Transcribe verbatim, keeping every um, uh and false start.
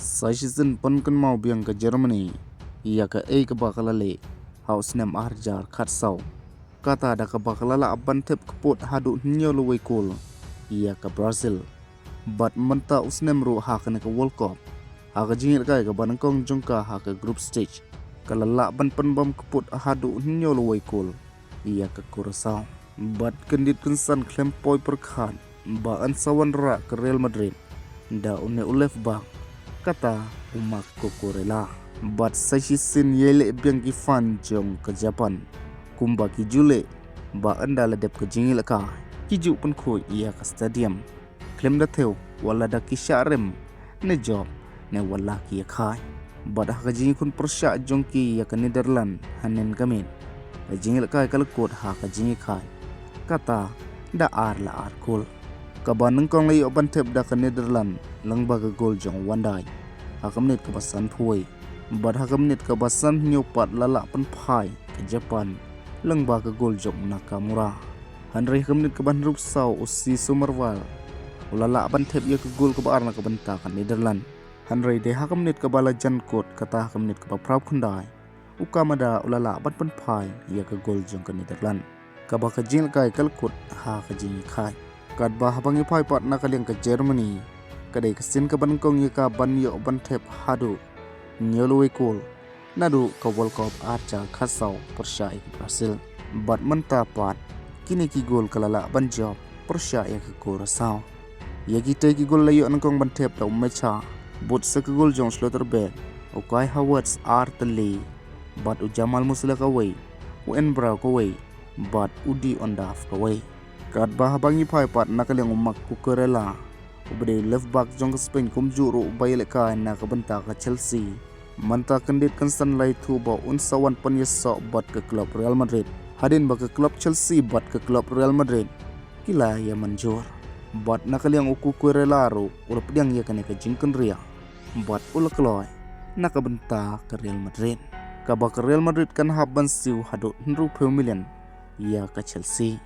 Sa shisien pynkynmaw biang ka Germany ïa kaei kaba ka la leh ha u snem ar hajar khatsaw, kata da kaba ka la lah ban thep kput haduh hynñiew lawei kol ïa ka Brazil. Bad mynta u snem ruh ha kane ka World Cup, ha ka jingïalehkai kaba nyngkong jong ka ha ka group stage, ka la lah ban pynbam kput haduh hynñiew lawei kol ïa ka Curaçao. Bad kyndit kynsan khlem poi pyrkhat ba yn sa wanrah ka Real Madrid da une u left back, kata u Marc Cucurella. Bad sa shisien ïaleh biang ki fan jong ka Japan, kumba ki ju leh ba ynda la dep ka jingïalehkai, ki ju pynkhuid ïa ka stadium, khlem da thew wat la da ki shah rem, ne jop, ne wat la ki ïakhai. Bad ha ka jingïakhun pyrshah jong ki ïa ka Netherlands hynnin ka miet, ka jingïalehkai ka la kut ha ka jingïakhai, kata da ar la ar kol. Kaba nyngkong la ïoh ban thep da ka Netherlands lyngba ka gol jong u Van Dijk ha ka minit kaba sanphew wei. Bad ha ka minit kaba sanphew hynñiew pat la lah pynphai ka Japan lyngba ka gol jong u Nakamura. Hynrei ha ka minit kaba hynriew saw u Sissomerval u la lah ban thep ïa ka gol kaba ar na ka bynta ka Netherlands. Hynrei dei ha ka minit kaba la jan kut, kata ha ka minit kaba phra phew khyndai, u Kamada u la lah ban pynphai ïa ka gol jong ka Netherlands, kaba ka jingïalehkai ka la kut ha ka jingïakhai. Katba haba ngi phai pat na ka liang ka Germany, ka dei ka sien kaba nyngkong ïa ka ban ïoh ban thep haduh hynñiew lawei kol naduh ka World Cup ar hajar khatsaw pyrshah ïa ka Brazil. Bad mynta pat kine ki gol ka la lah ban jop pyrshah ïa ka Curaçao. Ïa kitei ki gol la ïoh nyngkong ban thep da u Mecha, bud sa ka gol jong u Schlotterbeck, u Kai Havertz ar tylli, bad u Jamal Musiala kawei, u Embra kawei, bad u Dion Duff kawei. Katba haba ngi phai pat na ka liang u Marc Cucurella, uba dei u left back jong ka Spain, kumjuh ruh uba ïalehkai na ka bynta ka Chelsea, mynta kyndit kynsan la ïathuh ba un sa wan pynïasoh bad ka club Real Madrid, hadien ba ka club Chelsea bad ka club Real Madrid ki la ïa mynjur. Bad na ka liang u Cucurella ruh u la pdiang ïa kane ka jingkynriah, bad u la kloi na ka bynta ka Real Madrid, kaba ka Real Madrid kan hap ban siew haduh hynriewphew million ïa ka Chelsea.